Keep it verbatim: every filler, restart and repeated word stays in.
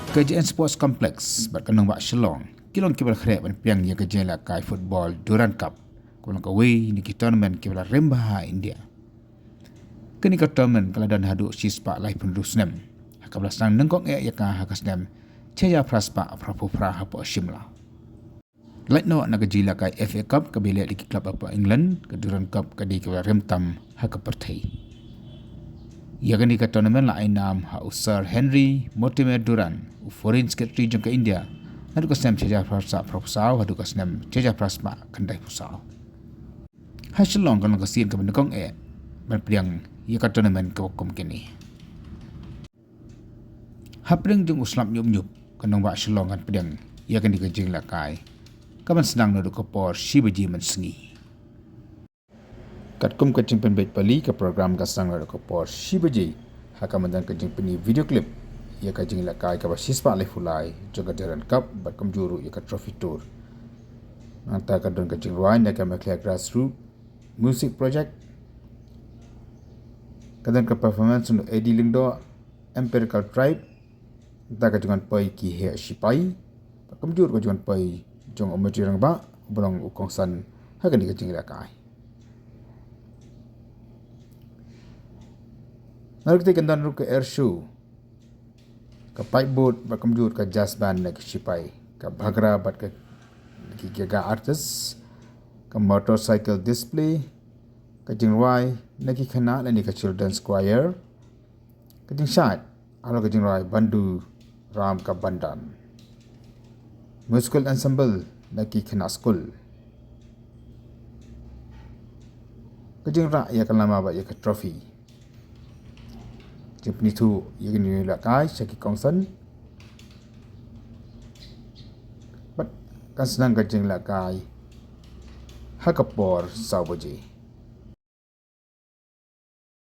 Ka J N Sports Complex bad ka Nongbah Shillong ki long kiba la khreh ban pdiang ïa ka jingïalehkai football Durand Cup, kaba long kawei na ki tournament kiba la rim bha ha India. Kane ka tournament ka la don haduh shispah laiphew hynriew snem, ha kaba la sdang nyngkong eh ïa ka ha ka snem shihajar phra spah phraphew phra hapoh Shimla. Lait noh na ka jingïalehkai F A Cup kaba ïaleh da ki club hapoh England, ka Durand Cup ka dei kaba la rim tam ha ka pyrthei. Ïa kane ka tournament la ai nam ha u Sir Henry Mortimer Durand, u Foreign Secretary jong ka India, naduh ka snem shihajar phra spah phraphew saw haduh ka snem shihajar phra spah khyndaiphew saw. Ha Shillong ka long ka sien kaba nyngkong eh ban pdiang ïa ka tournament kaba kum kane. Hapdeng jong u slap Ñiup Ñiup, ka Nongbah Shillong kan pdiang ïa kane ka jingïalehkai, kaban sdang naduh ka por shi baje mynsngi. Katkum ka jingpynbeit pali, ka program ka sdang naduh ka por shi baje, ha kaba don ka jingpyni video clip ïa ka jingïalehkai kaba shispah laiphew lai jong ka Durand Cup bad kumjuh ruh ïa ka trophy tour. Nangta ka don ka jingrwai na ka Meghalaya Grassroot Music Project. Ka don ka performance na u Eddie Lyngdoh, Empirical Tribe. Nangta ka jingwan poi ki heh shipai, bad kumjuh ka jingwan poi jong u Myntri Rangbah uba long u kongsan ha kane ka jingïalehkai. Naduh kata kan don ruh ka air show, ka pipe boat bad kumjuh ka jazz band na ki shipai, ka bhangra bad ka, ki Gaga artist, ka motorcycle display, ka jingrwai na ki khynnah lane ka children's choir, ka jingshad halor ka jingrwai Bandu Ram ka Bandan, musical ensemble na ki khynnah skul, ka jingrah ïa ka lama bad ïa ka trophy, jingpynithuh ïa kane ka jingïalehkai sha ki kongsan, bad kan sdang ka jingïalehkai ha ka por saw baje.